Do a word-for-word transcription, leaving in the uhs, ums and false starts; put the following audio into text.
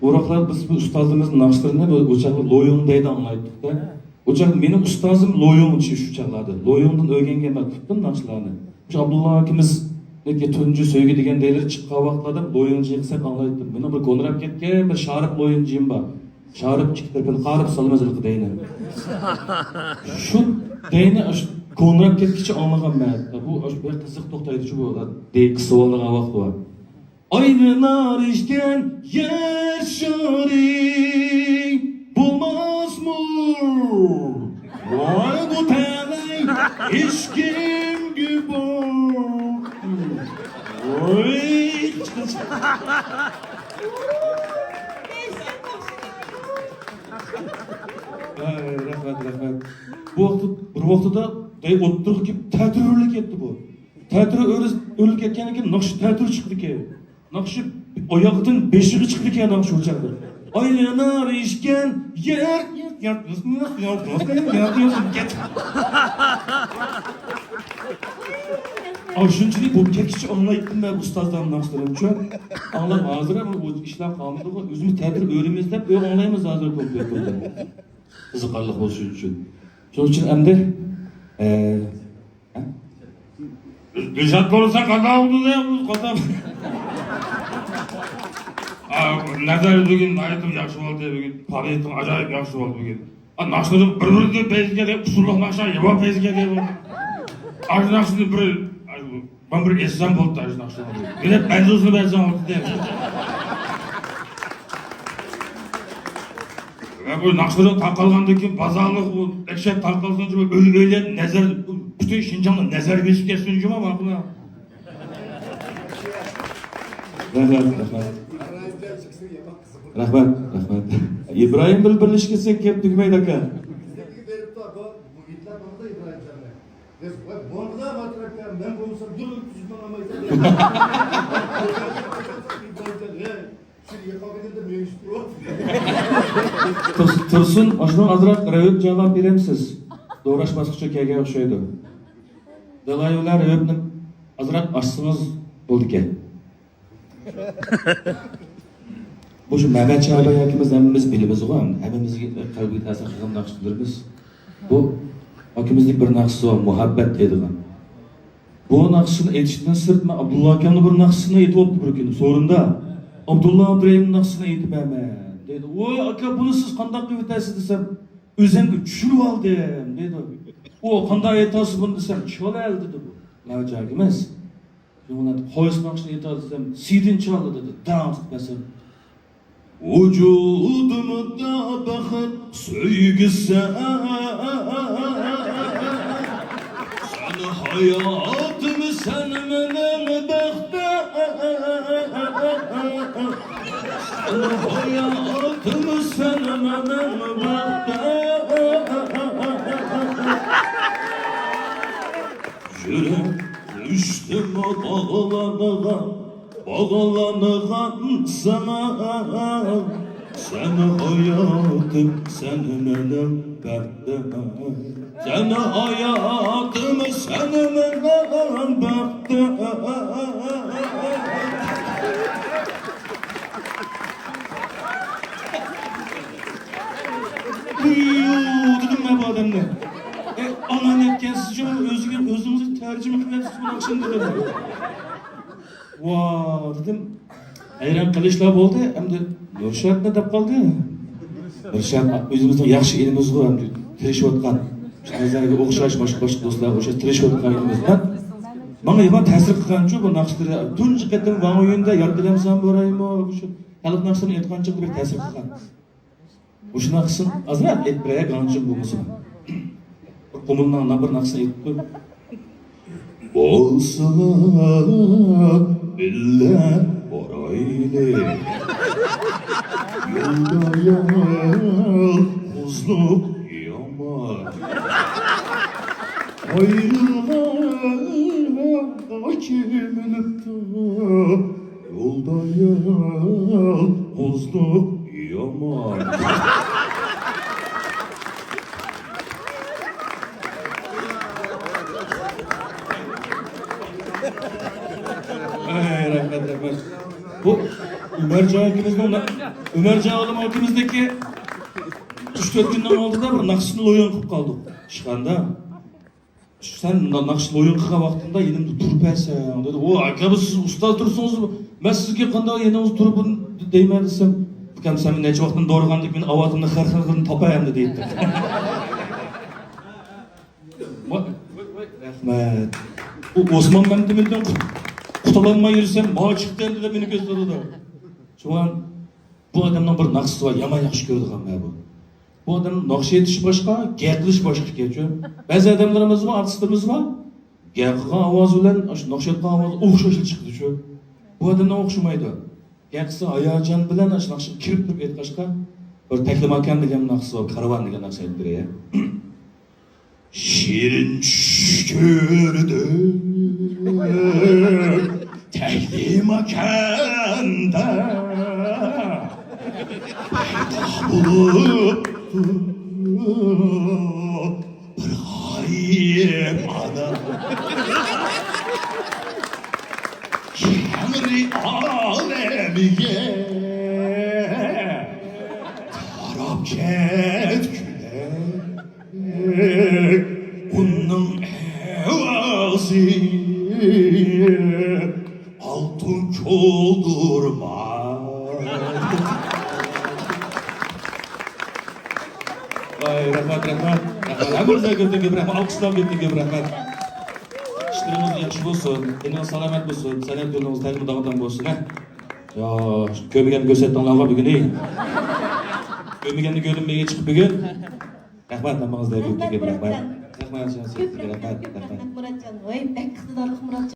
بۇ ۋاقىتلار بىز بۇ ئۇستازىمىزنىڭ ناخشىلىرىنى بۇ، ئۇ چاغدا لويۇڭ دەيدۇ، ئاڭلايتتۇق-دە. ئۇ چاغدا مېنىڭ ئۇستازىم لويۇڭ شۇ، شۇ چاغلاردا. لويۇڭدىن ئۆگەنگەن مەن تۇتتۇم ناخشىلارنى. شۇ ئابدۇللا ئاكىمىزنىڭكى تۇنجى سۆيگۈ دېگەن دەيلىرى چىققان ۋاقىتلاردا لويۇڭجى قىلساق ئاڭلايتتىم. مېنىڭ بىر گوڭراپ كەتكەن بىر شارىپ لويۇڭجىم بار. شارىپ ئىككى تەرىپىنى قارىپ سالىمىز ھېلىقى دەينى. شۇ دەينى ئاشۇ گوڭراپ كەتكىچە ئاڭلىغان مەن. بۇ ئاشۇ بەك قىزىق توختايدۇ شۇ بۇ دەي قىسىۋالىدىغان ۋاقتى بار. ئايلىنار ئىكەن يەر شارى، بولماسمۇ؟ ۋاي بۇ تەلەي ھېچكىمگە بار. ۋاي. ئاي، رەھمەت، رەھمەت. بۇ ۋاقىت، بىر ۋاقتىدا دەي ئوتتۇرىغا كېلىپ تەتۈر ئۆرۈلۈپ كەتتى بۇ. تەتۈر ئۆرۈلۈپ كەتكەندىن كېيىن ناخشا تەتۈر چىقىدىكەن. ناخشا ئاياغدىن بېشىغا چىقىدىكەن ناخشا ئۇ چاغدا. ئايلىنار ئىكەن يەر، يەر، يەر، يەر. ئاشۇنچىلىك بولۇپ كەتكىچە ئاڭلايتتىم مەن ئۇستازلارنىڭ ناخشىلىرىنى. ئاڭلاپ ھازىر ھەم ئۇ ئىشلار قالمىدىغۇ، ئۆزىمىز تەتۈر ئۆرىمىز دەپ ئۆي ئاڭلايمىز ھازىر كومپيۇتېردا. قىزىقارلىق بولۇشى ئۈچۈن. شۇنىڭ ئۈچۈن ئەمدى، ئە، دىلشات بولسا قازا بولدى دە، قازا. نەزەر بۈگۈن ناھايىتى ياخشى بولدى، بۈگۈن پائالىيىتىڭ ئاجايىپ ياخشى بولدى بۈگۈن. ناخشىلىرىڭ بىر-بىرىدىن پەيزىگە دەپ، ئۇسسۇللۇق ناخشا يامان پەيزىگە دەپ. ئاشۇ ناخشىنى بىر، مەن بىر ئېيتسام بولدى، ئاشۇ ناخشىنى. مېنى مەنزۇسىنى بەرسەڭ بولدى دەپ. ۋە بۇ ناخشىلار تارقالغاندىن كېيىن بازارلىق بۇ دەھشەت تارقالسۇن جۇما، ئۆي-ئۆيلەر نەزەر، پۈتۈن شىنجاڭدا نەزەر بېسىپ كەتسۇن جۇما، ماقۇل. رەھمەت، رەھمەت. رەھمەت، رەھمەت. ئىبراھىم بىلەن بىرلىشىپ كەتسەك گەپ تۈگىمەيدۇ ئاكا. بىزدىكىگە بېرىپتۇ، بۇ، بۇ گىتلار بارغۇ ئىبراھىمجانلار. بىز، ۋاي، بۇنىڭغا ماتراپ، مەن بولمىسام يۈرۈپ تۈزۈپ ماڭالمايسەن. ئىبراھىمجان، ھەي. تۇرس-، تۇرسۇن، ئاشۇنىڭ ئازراق رەۋىپ جاۋاب بېرەمسىز؟ دوراش باسقۇچى كەلگەن ئوخشايدۇ. دالاي بىلەن رەۋىپنى ئازراق ئاچسىڭىز بولىدىكەن. بۇ شۇ مەمەت شابەي ئاكىمىز ھەممىمىز بىلىمىزغۇ، ھەممىمىزگە قەلبىگە تەسىر قىلغان ناخشىلىرىمىز. بۇ ئاكىمىزنىڭ بىر ناخشىسى بار، مۇھەببەت دەيدىغان. بۇ ناخشىنى ئېيتىشتىن سىرت، مەن ئابدۇللا ئاكامنىڭ بىر ناخشىسىنى ئېيتىۋاپتۇ بىر كۈنى. سورۇندا، «ئابدۇللا ئابدۇرېھىمنىڭ ناخشىسىنى ئېيتىپ بەرمە» دەيدۇ. «ۋاي ئاكا، بۇنى سىز قانداق قىلىۋېتەسىز؟» دېسەم، «ئۆزۈمگە چۈشۈرۈۋالدىم» دەيدۇ. «ئۇ قانداق ئېيتاسىز بۇنى؟» دېسەم، «چال ھەل» دېدى بۇ. مەمەت ئاكىمىز. شۇڭا قايسى ناخشىنى ئېيتار دېسەم، «سىدىن چال» دېدى، داڭ قىلىپ بەرسەم. ۋۇجۇدۇمدا بەخت سۆيگۈ سەن، سەن ھاياتىم، سەن مېنىڭ بەختىم، سەن ھاياتىم، سەن مېنىڭ بەختىم. يۈرەك ئۈچتىن باغلانغان، باغلانغان ساڭا. سەن ھاياتىم، سەن مېنىڭ بەختىم. سەن ھاياتىم، سەن مېنىڭ بەختىم. دېدىم مەن بۇ ئادەمگە. ئەي، ئانا نەتكەنسىز جۇمۇ، ئۆزىگە، ئۆزىڭىزگە تەرجىمە قىلىۋەپسىز بۇ ناخشىنى دېدىم. ۋا دېدىم، ھەيران قېلىشلا بولدى. ئەمدى نۇرشاتنى دەپ قالدى. نۇرشات ئۆزىمىزنىڭ ياخشى ئىنىمىزغۇ، ئەمدى تىرىشىۋاتقان. شۇ نەزەرگە ئوخشاش، باشقا، باشقا دوستلارغا ئوخشاش تىرىشىۋاتقان ئىنىمىز. ماڭا يامان تەسىر قىلغانچۇ بۇ ناخشىلىرى. تۇنجى قېتىم ۋاڭ يۈندە يار بىلەمسەن بورايمۇ، شۇ خەلق ناخشىلىرىنى ئېيتقانچە بەك تەسىر قىلغان. مۇشۇ ناخشىسىنى ئازراق ئېيتىپ بېرەي، گاڭچىڭ بولمىسۇن. بىر قۇمۇلنىڭ بىر ناخشىسىنى ئېيتىپ قوي. بولسىلا بىللە بارايلى. يولدا يالغۇزلۇق يامان. ئايرىلغانغا كۆمۈلۈپتۇ. يولدا يالغۇزلۇق يامان. ئەي، رەھمەت، رەھمەت. بۇ ئۆمەر ئۆمەرجان ئاكىمىزنىڭ، ئۆمەرجان ئالىم ئاكىمىزنىڭكى ئۈچ تۆت كۈننىڭ ئالدىدا بىر ناخشىسىنى لويۇن قىلىپ قالدۇق ئىشخانىدا. سەن نا-، ناخشا لويۇن قىلغان ۋاقتىڭدا يېنىمدا تۇرۇپ بەرسەڭ، دېدى. ئۇ، ئاكا، بۇ سىز ئۇستاز تۇرسىڭىز، مەن سىزگە قانداق يېنىڭىزدا تۇرۇپ دەيمەن دېسەم، ئۇكام، سەن مېنى نەچچە ۋاقىتتىن دورىغاندىكىن مېنىڭ ئاۋاتىمنى خەرخىن قىلىپ تاپاي ئەمدى، دەيتتى. ۋاي، رەھمەت. ئۇ ئوسمان مەمتىمىندىن قۇت-، قۇتۇلالماي يۈرسەم، ماڭا چىقتى ئەمدى دەپ مېنى كۆزىتىۋاتىدۇ. شۇڭا بۇ ئادەمنىڭ بىر ناخشىسى بار، يامان ياخشى كۆرىدىغان مەن بۇ. بۇ ئادەم ناخشا ئېيتىش باشقا، گەپ قىلىش باشقا ئىكەنچۇ. بەزى ئادەملىرىمىز بار، ئارتىسلىرىمىز بار، گەپ قىلغان ئاۋازى بىلەن ئاشۇ ناخشا ئېيتقان ئاۋازى ئوخشاشلا چىقىدىچۇ. بۇ ئادەمنىڭ ئوخشىمايدۇ. گەپ قىلسا ھاياجان بىلەن ئاشۇ ناخشىغا كىرىپ تۇرۇپ ئېيتقاچقا، بىر تەكلىماكان دېگەن ناخشىسى بار، كارۋان دېگەن ناخشا ئېيتىپ بېرەي. شېرىن چۈش كۆردۈم تەكلىماكاندا، پەيدا بولۇپتۇ بىر غايىب ئانا. كەڭرى ئالەمگە تاراپ كەتكۈدەك. ئۇنىڭ ئاۋازى ئالتۇن كولدۇرما. ۋاي، رەھمەت، رەھمەت. رەھمەت. ھەممىڭىزگە كۆپتىن كۆپ رەھمەت. ئالقىشلار كۆپتىن كۆپ رەھمەت. ئىشلىرىڭىز ياخشى بولسۇن. تېنىڭىز سالامەت بولسۇن. سەنئەت يولىڭىز تېخىمۇ داڭداڭ بولسۇن، ھە؟ يا، كۆرمىگەننى كۆرسەتتىڭلارغۇ بۈگۈن. كۆرمىگەننى كۆردۈم بىرگە چىقىپ بۈگۈن. رەھمەت، ھەممىڭىزگە كۆپتىن كۆپ رەھمەت. رەھمەت، مۇراتجان. رەھمەت، رەھمەت، كۆپ رەھمەت، رەھمەت، كۆپ رەھمەت. رەھمەت، مۇراتجان. ۋاي، بەك ئىقتىدارلىق مۇراتجان.